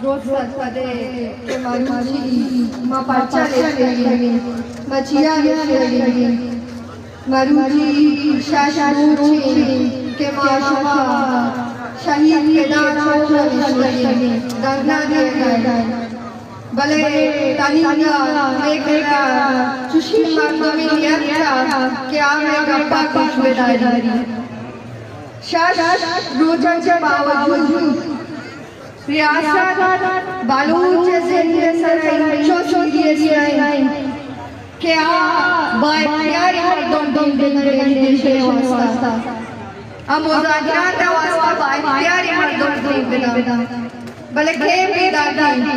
سرپدے کہ مروچی ما پرچا نشتگیں، ما چیا نشتگیں۔ مروچی شش روچ ایں کہ ما شما شہید پدا چوک ءَ نشتگیں، دھرنا دیگ ءَ ایں۔ بلے تنیگا مئے کرا چشیں مردمے نیتکا کہ آ مئے گپا گوش بداری۔ شش روچاں چہ باوجود ریاست بلوچ ءِ زند ءِ سرا انچو سیریس نہ انت کہ آ با اختیار مردم بندگ ءَ انت ایشی ءِ واسطہ۔ آ مذاکرات ءِ واسطہ با اختیار مردم بندگ ءَ انت۔ بلے کئے پیداک انت؟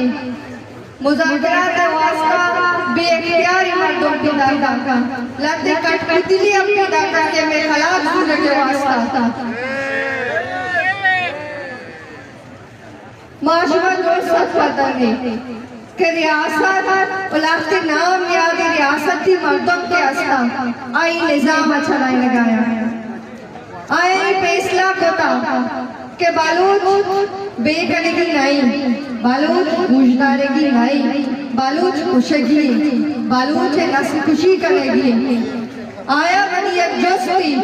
مذاکرات ءِ واسطہ بے اختیار مردم پیداک انت۔ لہتے کٹ پتلی ہم پیداک انت کہ مئے خلاف زورگ ءِ واسطہ۔ ما شما درست سرپد ایں کہ ریاست و لہتے نام یادیں ریاستی مردم کہ ہستاں، آئی نظام ءَ چلائینگ ءَ انت۔ آئی فیصلہ کتا کہ بلوچ بے کنگی نہ انت، بلوچ گوشدارگی نہ انت، بلوچ کشگی انت، بلوچ ءِ نسل کشی کنگی انت۔ آیا منی یک جستی،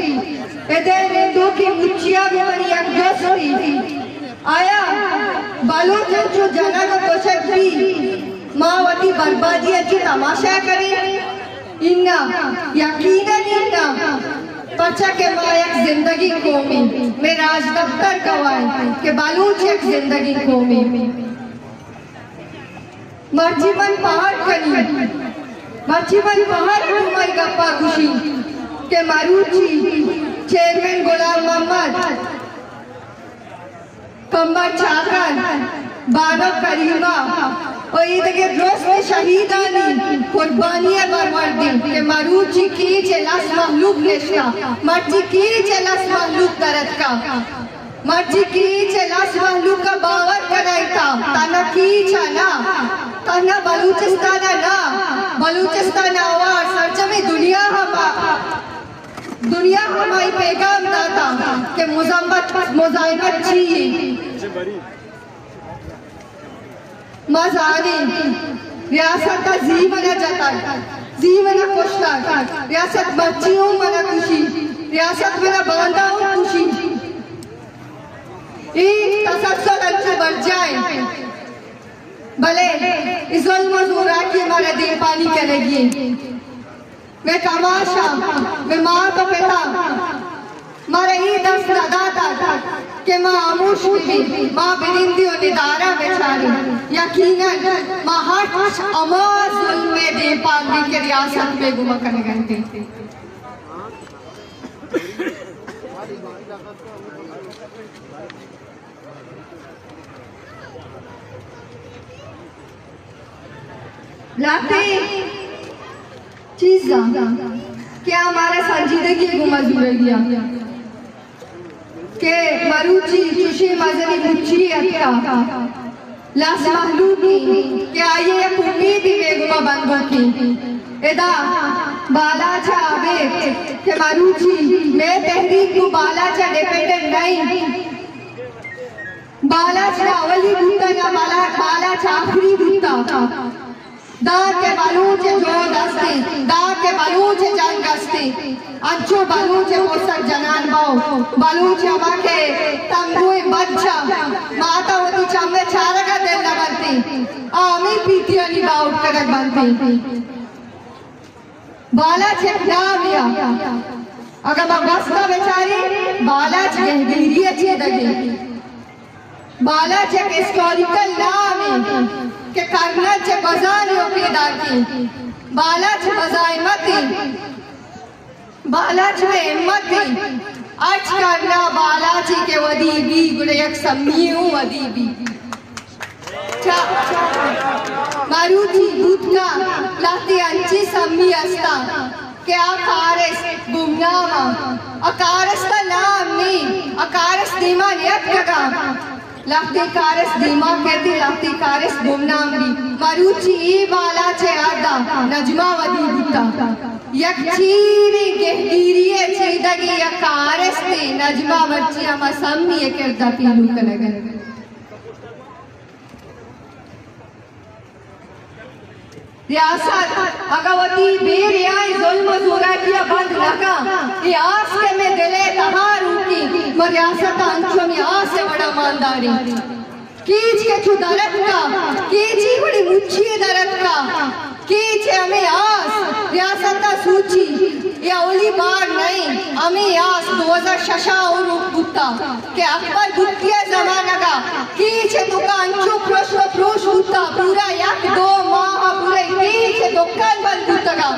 ادے نندوکیں مچیا گوں منی یک جستی، آیا بلوچ انچو جنگ و کشگ بی، ما وتی بربادی ءَ چہ تماشا کنیں؟ اناں، یقیناً اناں، پرچا کہ ما یک زندگیں قومیں، مئے راجدپتر گواہ انت کہ بلوچ یک زندگیں قومیں۔ مرچی من پہر کنی، مرچی من پہر کنی، مئے گپا گوشی کہ مروچی چیئرمین غلام محمد، کمبر چاکر، بانک کریمہ و ایدگہ درست شہیدانی قربانی ءِ برورد انت کہ مروچی کیچ ءِ لس مہلوک نشتہ، مرچی کیچ ءِ لس مہلوک در اتکہ۔ مرچی کیچ ءِ لس مہلوک ءَ باور کنائینتا، تہنا کیچ ءَ نہ، تہنا بلوچستان ءَ نہ، بلوچستان ءَ ہوار سرجمیں دنیا ءَ ہم، دنیا ءَ ہمائی پیغام داتا کہ مذمت، مزاحمت چی ایں۔ ما زانیں، ریاست ءَ زی منا جتگ، زی منا کشتگ، ریاست مرچی اوں منا کشی، ریاست منا باندا اوں کشی۔ اے تسلسل انچو برجاہ انت، بلے اے ظلم و زوراکی مارا دیمپانی کنگی انت۔ مئے کماشاں، مئے مات و پتاں مارا اے دست نہ داتگ کہ ما ہاموش ببیں، ما بنندیں و ندارہ بچاریں۔ یقیناً ما ہرچ ہما ظلم ءِ دیمپان بیں کہ ریاست مئے گوما کنگ ءَ انت۔ لہتے چیزاں کہ ہمارا سنجیدگی ءِ گوما زورگی ءَ کہ مروچی چوشیں مزنیں مچی اتکا، لس مہلوکی کہ آئی ءَ یک امیدے مئے گوما بندوکی۔ ادا بالاچ ءَ ابید کہ مروچی مئے تحریک گوں بالاچ ءَ ڈیپینڈنٹ نہ انت۔ بالاچ نہ اولی بوتا، نہ بالا-، بالاچ آخری بوتا۔ داں کہ بلوچ ءِ جہد ہستیں، داں کہ بلوچ ءِ جنگ ہستیں، انچو بلوچ ءِ پرسگ جنان بو، بلوچ ہما کہ تنگوئیں بچ ءَ مات ءَ وتی چم ءِ چارگ ءَ دل نہ بنتیں، آ ہمے پیتیانی باہوٹ کنگ بنتیں۔ بالاچ یک نامے ءَ، اگاں ما گوست ءَ بچاریں، بالاچ گہگیری ءِ چیدگے۔ بالاچ یک ہسٹوریکل نامے کہ کرن ءَ چہ گوزان ءَ پیداکیں۔ بالاچ مزاحمتے، بالاچ مئے ہمتے۔ ہرچ کرن ءَ بالاچے کہ ودی بی، گڑا یک سمی اوں ودی بی۔ چا-، مروچی بوت کنت، لہتے انچیں سمی ہستاں کہ آ کارست گمنام انت۔ آ کارست ءِ نام نی، آ کارست دیما نیتکگ انت۔ لہتے کارست دیما کیت، لہتے کارست گمنام بی۔ مروچی اے بالاچ ءِ حد ءَ نجمہ ودی بوتگ۔ یک چیریں گہگیری ءِ چیدگے، یک کارستے، نجمہ مرچی ہما سمی ءِ کرد ءَ پیلو کنگ ءَ انت۔ ریاست اگاں وتی بے ریائیں ظلم ءُ زوراکی ءَ بند نہ کن، اے آس کہ مئے دل ءِ تہا روکی، ما ریاست ءَ انچو ہمے آس ءِ وڑا مانداریں۔ کیچ کہ چو در اتکا، کیچی وڑیں مچی ءَ در اتکا، کیچ ءِ ہمے آس ریاست ءَ سوچی۔ اے اولی بار نہ اِنت، ہمے آس دو ہزار شش ءَ ہور بوتا کہ اکبر بگٹی ءِ زمانگ ءَ کیچ ءِ توکا انچو پرشت ءُ پروش بوتا، پورا یک دو ماہ ءَ پورا کیچ ءِ دکان بند بوتگا۔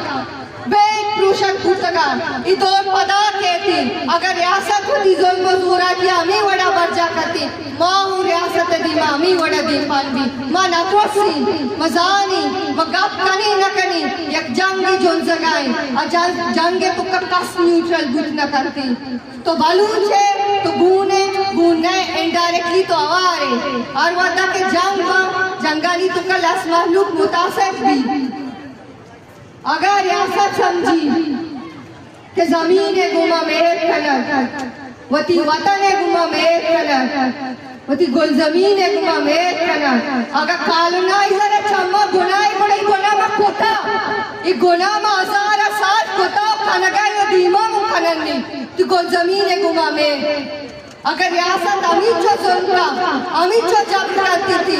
بینک پروشگ بوتگ اَنت۔ اے دور پدا کیت اِنت۔ اگاں ریاست وتی ظلم ءُ زوراکی ءَ ہمے وڑا برجاہ کنت اِنت، ما اوں ریاست ءِ دیما ہمے وڑا دیمپان بیں۔ ما نہ ترسیں، ما زانیں، ما گپ کنیں نہ کنیں، یک جنگے جنزگ ءَ ایں۔ آ جنگ، جنگ ءِ توکا کس نیوٹرل بوت نہ کنت اِنت۔ تو بلوچ ئے، تو گون ئے، گون نہ ئے، انڈائریکٹلی تو ہوار ئے۔ ہر وھدا کہ جنگ باں، جنگانی توکا لس مھلوک متاثر بی۔ اگاں ریاست سمجھی کہ زمین ءِ گوما مہر کنگ، وتی وطن ءِ گوما مہر کنگ، وتی گلزمین ءِ گوما مہر کنگ، اگاں کالونائزر ءِ چماں گناہ ءَ، گڑا اے گناہ ما کتا، اے گناہ ما ہزار ءَ سال کتا ءُ کنگا ءُ دیما ہم کنن ایں۔ وتی گلزمین ءِ گوما مہر اگاں ریاست ہمینچو ظلم کا، ہمینچو جبر کنتی تھی،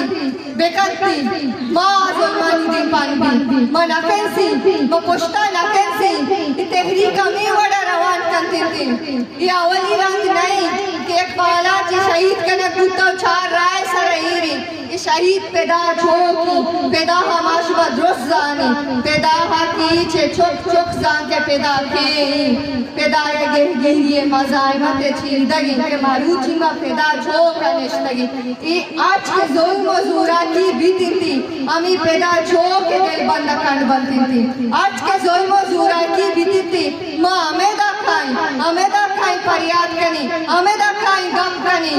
بکنتی، ما ظلمانی دیمپان بی، ما نہ کنسی، ما پشتا نہ کنسی، اے تحریک ہمے وڑا روان کنتی تھی۔ اے اولی رند نئیں کہ یک بالاچے شہید کنگ بوتا ءُ چار راہ ءِ سر ءَ ایری۔ اے شہید پدا چوکی، پدا ہما شما درست زانی، پدا ہا کیچ ءِ چک چک زان کہ پدا کے ایں، پدا ءِ گہگیری ءِ مزاحمت ءِ چیردگ ایں کہ مروچی ما پدا چوک ءَ نشتگ ایں۔ اے اچ کہ ظلم ءُ زوراکی بیتیتی، ہمے پدا چوک ءِ دلبند ءَ کنڈ بنتیتی۔ اچ کہ ظلم ءُ زوراکی بیتیتی، ما ہمیدا کائیں، ہمیدا کائیں پریات کنیں، ہمیدا کائیں گپ کنیں۔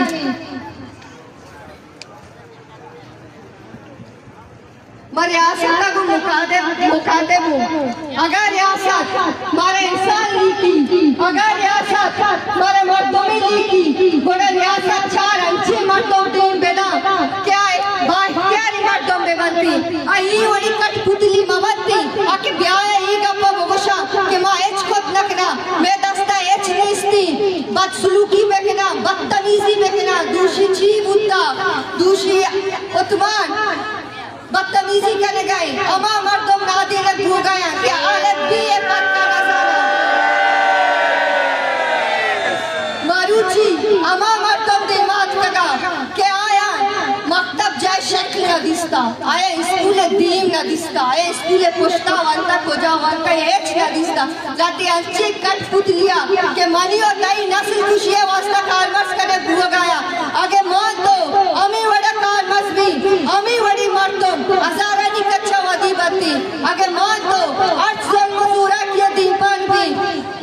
ما ریاست ءَ گوں مخاطب، مخاطب اوں۔ اگاں ریاست مارا انسان لیکی، اگاں ریاست مارا مردمے لیکی، گڑا ریاست چار انچیں مردم دیم بداں کہ آ بااختیاریں مردم بہ بنتی۔ آ اے وڑیں کٹ پتلی مہ بنتی، آ کہ بیایا اے گپ ءَ بگوشاں کہ ما ہچ کت نہ کناں، مئے دست ءَ ہچ نیستی، بدسلوکی بہ کناں، بدتمیزی بہ کناں، دوشی چی بوتا، دوشی عثمان بدتمیزی کنگ ءَ اِنت، ہما مردم نادینک بوگ ءَ اَنت کہ الف بی ءِ فرق ءَ نہ زان اَنت۔ مروچی ہما مردم دیما اتکگ اَنت کہ آیاں مکتب جاہ ءِ شکل نہ دیستہ، آیاں اسکول ءِ دیم نہ دیستہ، آیاں اسکول ءِ پشت ءَ ونتہ، کجا ونتہ، ہچ نہ دیستہ۔ لہتے انچیں کٹ پتلی ءَ کہ منی ءُ تئی نسل کشی ءِ واستہ کارمرز کنگ بوگ ءَ اَنت۔ اگہ ما تو ہمے وڑ ءَ کارمرز بیں، ہمے وڑیں مردم ہزارانی کچ ءَ ودی بنت ایں۔ اگہ ما تو ہرچ ظلم ءُ زوراکی ءَ دیمپان بیں،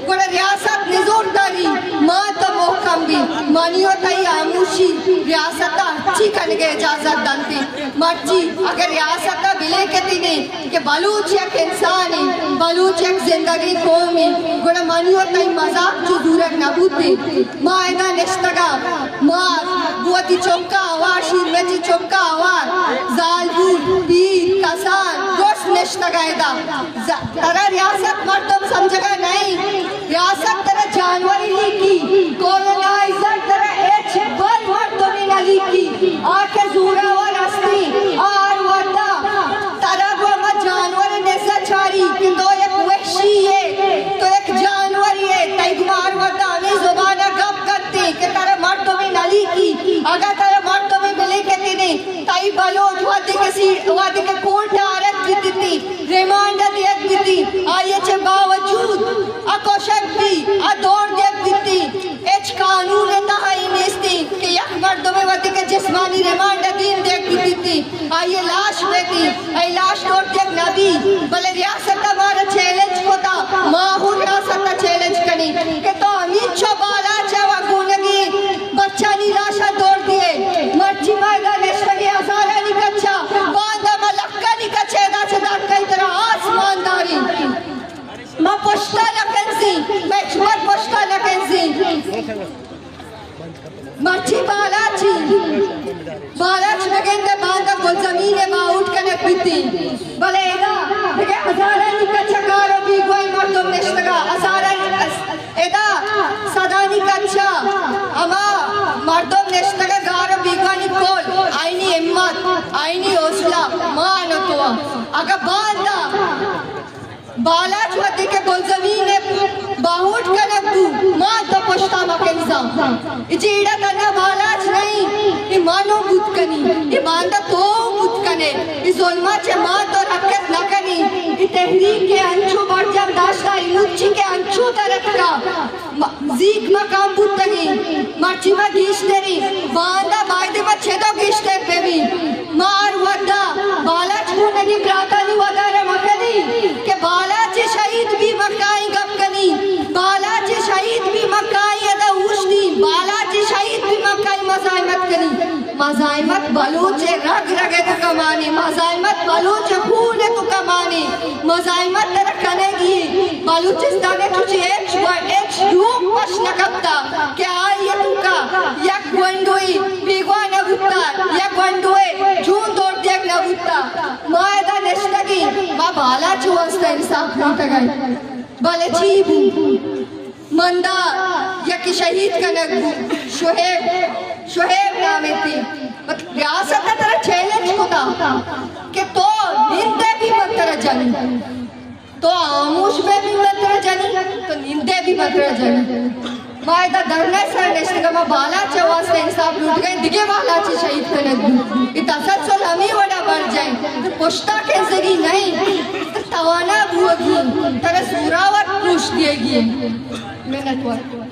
گڑا ریاست نزور داری، ما تو مھکم بیں۔ منی ءُ تئی ہاموشی ریاست ءَ ہرچی کنگ ءِ اجازت دنت ایں۔ مرچی اگہ ریاست ءَ بلے کتینے کہ بلوچ یک انسانے، بلوچ یک زندگیں قومے، گڑا منی ءُ تئی مزاک چو زورگ نہ بوتیں۔ ما ادا نشتگاں، ما گوں وتی چکاں ہوار، شیرمچیں چکاں ہوار، زالبول، پیر، کسان، درست نشتگاں ادا۔ ز-، ترا ریاست مردم سمجھگا نئیں۔ ریاست ترا جانورے لیکی، کولونائزر ترا ہچ بر مردمے نہ لیکی۔ آ کہ زوراور ہستی، آ ہر وھدا ترا گوں ہما جانور ءِ نز ءَ چاری کہ تو یک وحشی ئے، تو یک جانورے ئے، تئی گوما ہر وھدا ہمے زبان ءَ گپ کنت ایں کہ ترا مردمے نہ لیکی۔ اگاں ترا مردمے بلے کتینے، تئی بلوچ وھدے کہ سی-، وھدے کہ کورٹ ءَ آرگ بیتیتی، ریمانڈ ءَ دیگ بیتی، آئی ءَ چہ باوجود آ کشگ بی، آ دور دیگ بیتی۔ ہچ قانون ءِ تہا اے نیستی کہ یک مردمے وھدے کہ جسمانی ریمانڈ ءَ دیم دیگ بیتی، آئی ءِ لاش بیتی، آئی لاش دور دیگ نہ بی۔ بلے ریاست ءَ مارا چیلنج کتا، ما ہوں ریاست ءَ چیلنج کنیں کہ تو ہمینچو بالاچ ءَ و گونگیں بچانی لاش ءَ دور دیئے۔ مرچی ما ادا نشتگیں ہزارانی کچ ءَ، باندا ما لکھانی کچ ءَ ادا چہ دار کئیں، ترا آس مان داریں۔ ما پشتا نہ کنزیں، ما ہچ بر پشتا نہ کنزیں۔ مرچی بالاچی، بالاچ بگندے باندا گلزمین ءِ باہوٹ کنگ بیتیں۔ بلے ادا بالاچ وھدے کہ گلزمین ءَ باہوٹ کنگ بو، ما تو پشتا مکنزاں۔ اے جیڑہ تنا بالاچ نہیں، اے مانو بوت کنی، اے باندا تو بوت کنے، اے ظلما چہ ما تو رکت نہ کنی۔ اے تحریک کہ انچو برجم داشتا، اے مچی کہ انچو درتکا، م-، زیک مقام بوتگیں، مرچی ما گیشتریں، باندا بایدے ما چدو گیشتر ببیں۔ ما ہر وھدا بالاچ گونگیں براتانی ودارا مکنیں کہ بالاچ شہید بی مکائیں گپ کنیں، بالاچ شہید بی مکائیں ادا اوشتیں، بالاچ شہید بی مکائیں مزاحمت کنیں۔ مزاحمت بلوچ ءِ رگ رگ ءِ تو کمانے، مزاحمت بلوچ ءِ خون ءِ تو کمانے، مزاحمت ترا کنگی۔ بلوچستان ءَ چوچی ہچ و ہچ لوگ پش نہ کپتا کہ آئی ءِ توکا یک گونڈوے بیگواہ نہ بوتا، یک گونڈوے جون دور دیگ نہ بوتا۔ ما ادا نشتگیں، ما بالاچ ءِ واسطہ انصاف لوٹگا۔ بلے چی بو؟ مندا یکے شہید کنگ بو، شہیب، شہیب نام تی۔ مطلب، ریاست ءَ ترا چیلنج کتا کہ تو نندے بھی من ترا جنی، تو آموش بے بھی من ترا جنی، تو نندے بھی من ترا جنی۔ ما ادا دھرنا سر نشتگا، ما بالاچ ءِ واسطہ انصاف لوٹگا، دگہ بالاچ شہید کنگ بو۔ اے تسلسل ہمے وڑا بر جائیں، پشتا کنزگی نہیں، توانا بوگی، ترا زوراور پروش دیگی۔ منت وار۔